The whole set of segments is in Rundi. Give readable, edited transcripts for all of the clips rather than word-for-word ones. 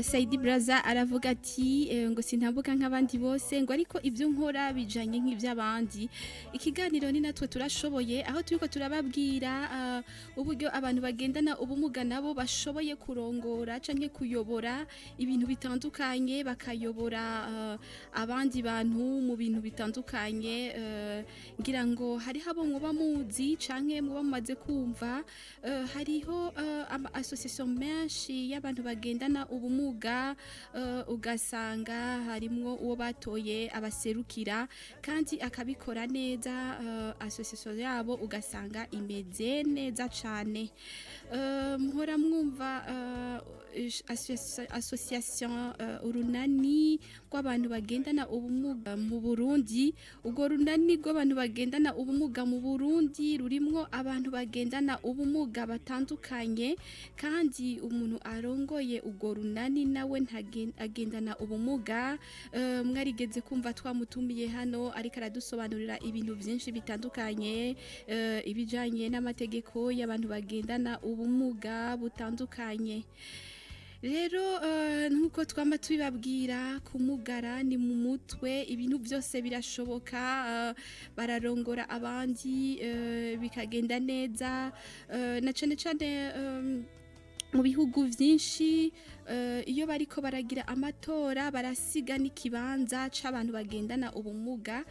Saidi Braza aravuga ati ngo sintambuka nk'abandi bose, ngo ariko ibyo nkora bijanye nk'ivy'abandi. Ikiganiro ni natwe turashoboye, aho turiko turababwira uburyo abantu bagendana ubumuga nabo bashoboye kurongora canke kuyobora ibintu bitandukanye, bakayobora abandi bantu mu bintu bitandukanye. Ngira ngo hariho abo mwoba muzi canke muba mumaze kumva. Hariho ama association menshi y'abantu bagendana ubumuga, ugasanga harimwo uwo batoye abaserukira kandi akabikora neza, association yabo ugasanga imeze neza cane. Muhora mwumva association, urunani rw'abantu bagendana ubumuga mu Burundi. Urwo runani rw'abantu bagendana ubumuga mu Burundi rurimwo abantu bagendana ubumuga batandukanye, kandi umuntu arongoye urwo runani nawe agendana ubumuga. Mwarigeze kumva twamutumiye hano, ariko aradusobanurira ibintu byinshi bitandukanye, ibijanye n'amategeko y'abantu bagendana ubumuga butandukanye. Rero nkuko twama tubibabwira, kumugara ni mu mutwe, ibintu byose birashoboka. Bararongora abandi, bikagenda neza, na cane cane mu bihugu vyinshi, iyo bariko baragira amatora barasiga n'ikibanza c'abantu bagendana ubumuga,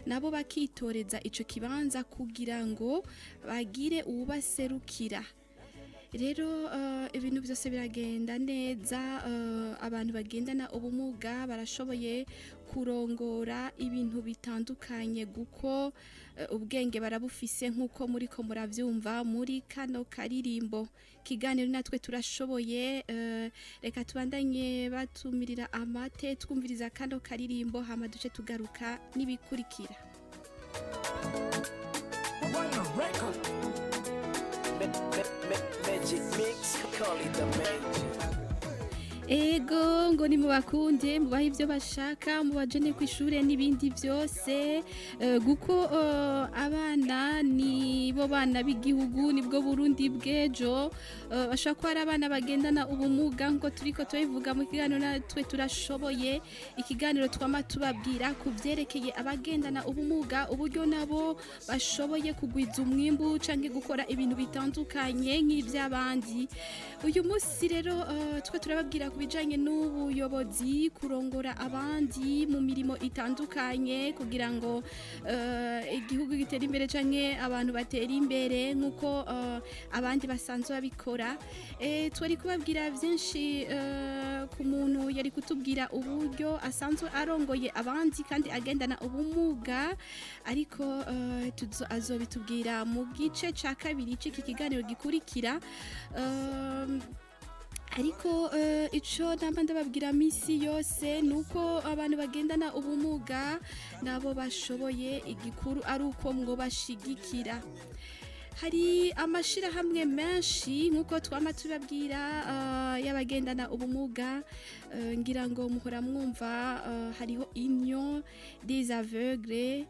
nabo bakitoreza ico kibanza kugira ngo bagire uwubaserukira. Rero ibintu byose biragenda neza. Abantu bagendana ubumuga barashoboye kurongora ibintu bitandukanye, guko ubwenge barabufise, nk'uko muriko muravyumva muri kano karirimbo. Kiganiro natwe turashoboye. Reka tubandanye batumirira amate, twumviriza kano karirimbo, hama duce tugaruka n'ibikurikira. Record. Magic mix, call it the magic. Ego, ngo ni mubakunde, mubahe ibyo bashaka, mubajene ku ishure n'ibindi byose, guko abana ni bo bana b'igihugu, nibwo Burundi bw'ejo. Bashobora kuba ari abana bagendana ubumuga, ngo turiko turabivuga mu kiganiro natwe turashoboye, ikiganiro twama tubabwira ku vyerekeye abagendana ubumuga, uburyo nabo bashoboye kugwiza umwimbu canke gukora ibintu bitandukanye nk'ivy'abandi. Uyu munsi rero twe turababwira ku bijanye n'ubuyobozi, kurongora abandi mu mirimo itandukanye kugira ngo igihugu gitere imbere canke abantu batera imbere nk'uko abandi basanzwe babikora. Twari kubabwira vyinshi ku muntu yari kutubwira uburyo asanzwe arongoye abandi kandi agendana ubumuga, ariko azobitubwira mu gice ca kabiri c'iki kiganiro gikurikira. Ariko ico namba ndababwira misi yose nuko abantu bagendana ubumuga nabo bashoboye, igikuru ari uko ngo bashigikira. Hari amashirahamwe menshi, nk'uko twama tubabwira, y'abagendana ubumuga. Ngira ngo muhora mwumva, hariho Union des aveugles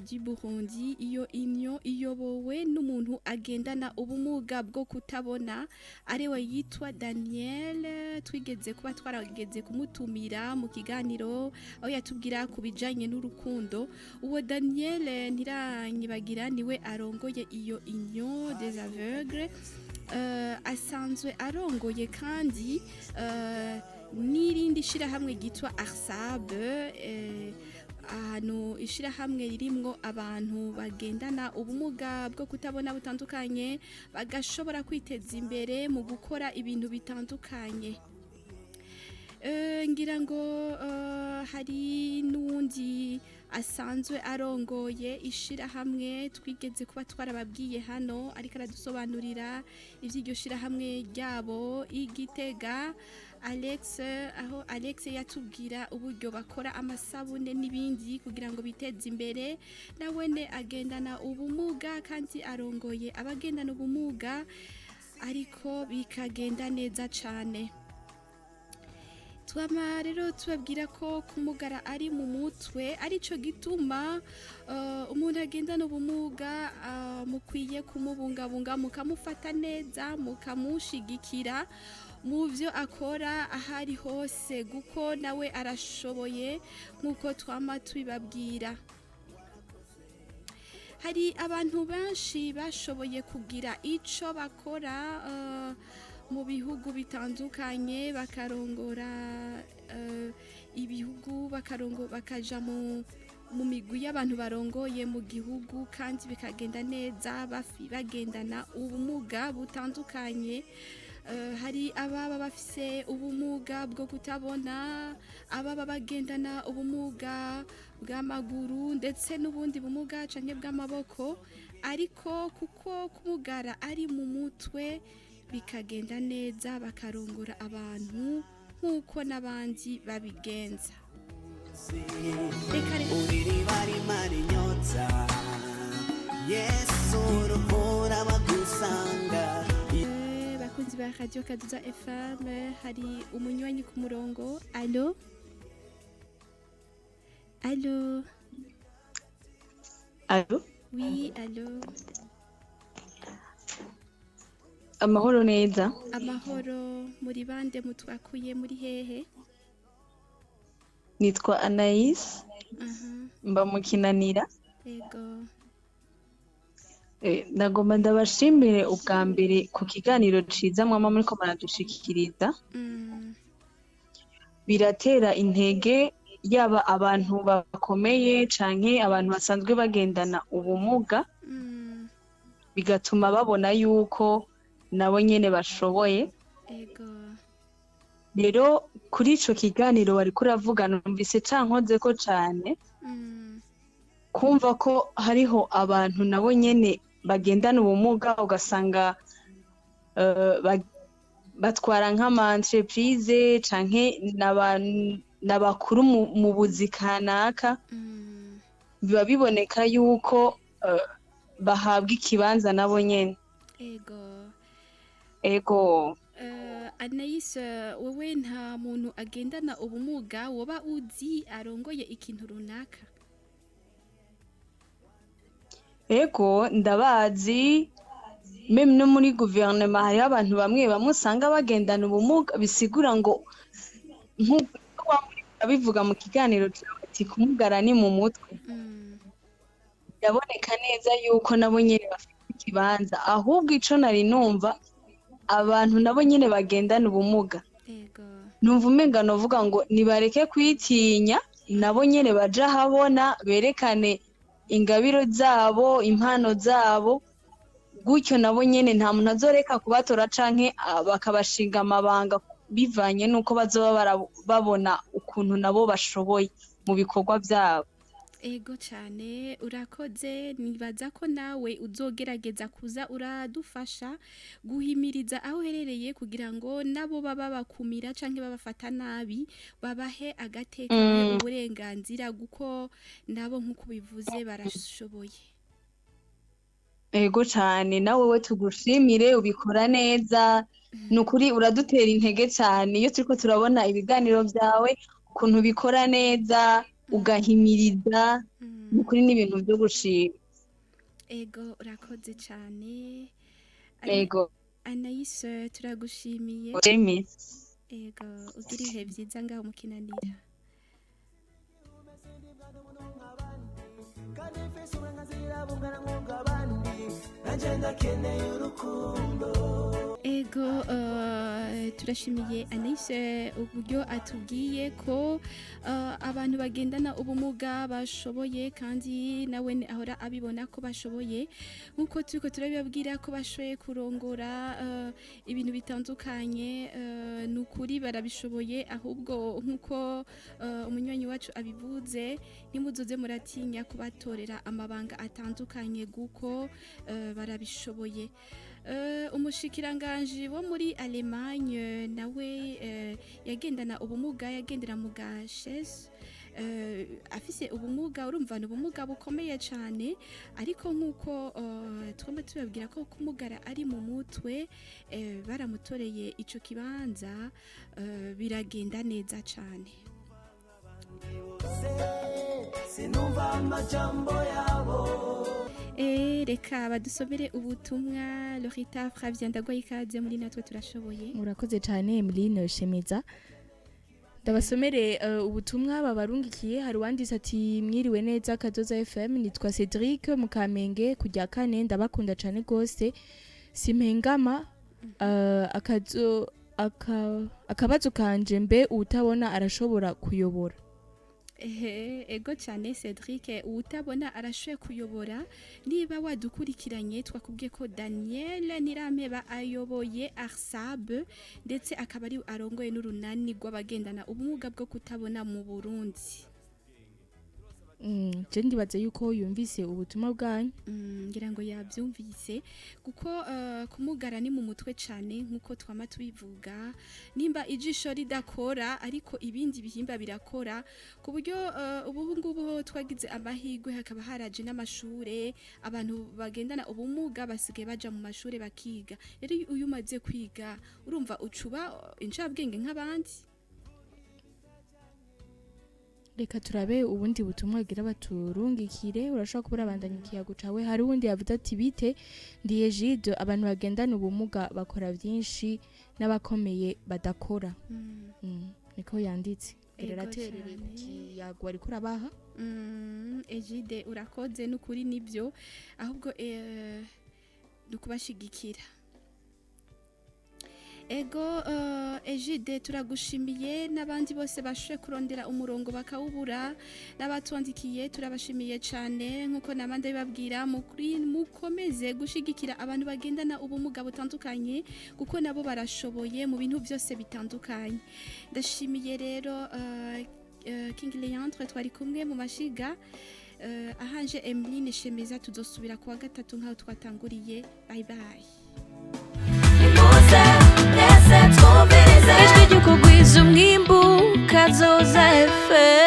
du Burundi. Iyo union iyobowe n'umuntu agendana ubumuga bwo kutabona, ariwe yitwa Daniel. Twigeze kuba twarageze kumutumira mu kiganiro, aho yatubwira ku bijanye n'urukundo. Uwo Daniel ntiranyibagira, niwe arongoye iyo Union des aveugles. Asanzwe arongoye kandi n'irindi shirahamwe ryitwa Arsab, ahantu ishirahamwe ririmwo abantu bagendana ubumuga bwo kutabona butandukanye, bagashobora kwiteza imbere mu gukora ibintu bitandukanye. Ngira ngo hari n'uwundi asanzwe arongoye ishirahamwe twigeze kuba twarababwiye hano, ariko aradusobanurira ivy'iryo shirahamwe ryabo igitega, Alex, aho Alex yatubwira uburyo bakora amasabune n'ibindi kugira ngo biteze imbere. Nawene agendana ubumuga kandi arongoye abagendana ubumuga, ariko bikagenda neza cane. Twama rero tubabwira ko kumugara ari mu mutwe, arico gituma umuntu agendana ubumuga mukwiye kumubungabunga, mukamufata neza, mukamushigikira. mu byo akora aho ari hose, kuko nawe arashoboye nk'uko twama tubibabwira. Hari abantu benshi bashoboye kugira ico bakora mu bihugu bitandukanye, bakarongora ibihugu, bakarongo bakaja mu migwi y'abantu barongoye mu gihugu, kandi bikagenda neza bagendana ubumuga butandukanye. Hari ababa bafise ubumuga bwo kutabona, ababa bagendana ubumuga bw'amaguru ndetse n'ubundi bumuga canke bw'amaboko, ariko kuko kumugara ari mu mutwe bikagenda neza, bakarongora abantu nk'uko n'abandi babigenza. Reka rero Uririba rimara inyota, Yesu ruhora bagusanga. Bakunzi ba Radio Kaduza FM, hari umunywanyi ku murongo. Allo, allo? Allo? Oui, allo? Amahoro neza. Amahoro. Muri bande, mutwakuye muri hehe? Nitwa Anaïs, mba mu Kinanira. Yego. Nagomba ndabashimire ubwa mbere ku kiganiro ciza mwama muriko muradushikiriza. Biratera intege yaba abantu bakomeye canke abantu basanzwe bagendana ubumuga, bigatuma babona yuko nabo nyene bashoboye. Yego. Rero kuri ico kiganiro wariko uravuga, numvise cankozeko cane, kumva ko hariho abantu nabo nyene bagendana ubumuga, ugasanga batwara nk'ama entreprise canke n'abakuru mu buzi kanaka, biba biboneka yuko bahabwa ikibanza nabo nyene. Yego. Ego. Anaïs, wowe nta muntu agendana ubumuga woba uzi arongoye ikintu runaka? Ego, ndabazi. Même no muri guverinoma hariho abantu bamwe bamwe usanga bagendana ubumuga, bisigura ngo nk'uko abivuga mu kiganiro cawe ati kumugara ni mu mutwe, biraboneka neza yuko nabo nyene bafite ikibanza. Ahubwo ico nari numva, abantu nabo nyene bagendana ubumuga, Yego. numva umenga novuga ngo nibareke kwitinya, nabo nyene baje ahabona, berekane ingabiro zabo, impano zabo, gutyo nabo nyene nta muntu azoreka kubatora canke bakabashinga amabanga, bivanye n'uko bazoba babona ukuntu nabo bashoboye mu bikorwa vyabo. Ego cane, urakoze. Nibaza ko nawe uzogerageza kuza uradufasha guhimiriza aho uherereye, kugira ngo nabo baba bakumira canke babafata nabi babahe agateka, uburenganzira, kuko nabo nk'uko bivuze barashoboye. Ego cane, nawe we tugushimire, ubikora neza, ni ukuri uradutera intege cane iyo turiko turabona ibiganiro vyawe, ukuntu ubikora neza, ugahimiriza, ni ukuri n'ibintu vyo gushima. Ego, urakoze cane. Ego. Anaïs, turagushimiye. Jemmy. Ego, ugira ibihe vyiza ngaho mu Kinanira. Kandi mfise uburenganzira bungana nk'ubw'abandi, nanje ndakeneye urukundo. Ego, turashimiye Anaïs uburyo atubwiye ko abantu bagendana ubumuga bashoboye, kandi nawe ahora abibona ko bashoboye, nkuko turiko turabibabwira ko bashoboye kurongora ibintu bitandukanye. Nukuri barabishoboye. Ahubwo nkuko umunywanyi wacu abivuze, ntimuzoze muratinya kubatorera amabanga atandukanye, guko barabishoboye. Umushikiranganji wo muri Allemagne nawe yagendana ubumuga, yagendera mu gasheze, afise ubumuga. Urumva ni ubumuga bukomeye cyane, ariko nk'uko twemba tubabwira ko kumugara ari mu mutwe, baramutoreye ico kibanza, biragenda neza cyane. Sinumva amajambo yabo. Reka badusomere ubutumwa. Lorita Flavien, ndaguha ikaze muri Natwe Turashoboye. Murakoze cyane, Emeline Shemeza. Ndabasomere ubutumwa babarungikiye. Hari uwanditse ati: "Mwiriwe neza Kazoza FM, nitwa Cedric Mukamenge kujya kane, ndabakunda cyane rwose, simpengama. Akabazo kanje, mbe uwutabona arashobora kuyobora?" Ehe, ego cyane Cedric, uwutabona arashoboye kuyobora. Niba wadukurikiranye, twakubwiye ko Daniel Nirampeba ayoboye ARSAB, ndetse akaba ari arongoye n'urunani rw'abagendana ubumuga bwo kutabona mu Burundi. Je ndibaza yuko yumvise ubutumwa bwanyu. Ngira ngo yabyumvise, kuko kumugara ni mu mutwe cyane, nk'uko twama tubivuga. Nimba ijisho ridakora ariko ibindi bihimba birakora, ku buryo ubu ngubu ho twagize amahirwe hakaba haraje n'amashure, abantu bagendana ubumuga basigaye baja mu mashure bakiga. Rero iyo umaze kwiga, urumva ucuba incabwenge nk'abandi. Reka turabe ubundi butumwa bagira baturungikire. Urashobora kuba urabandanya ikiyago cawe. Hari uwundi yavuze ati: "Bite, ndi Egide, abantu bagendana ubumuga bakora byinshi n'abakomeye badakora." Niko yanditse. Ego. Rero aterere ku Cane. kiyago ariko urabaha. Egide, urakoze n'ukuri, nibyo, ahubwo ni ukubashigikira. Ego, Egide, turagushimiye, n'abandi bose bashoboye kurondera umurongo bakawubura, n'abatwandikiye turabashimiye cyane. Nk'uko nabandi bababwira, mukomeze gushigikira abantu bagendana ubumuga butandukanye, kuko nabo barashoboye mu bintu byose bitandukanye. Ndashimiye rero King Leandre twari kumwe mu mashiga, ahanje Emeline Shemeza. Tuzosubira kuwa gatatu nk'aho twatanguriye. Bye bye. Nimuze mwese twumvirize Ijwi ry'ukugwiza umwimbu, Kazoza FM.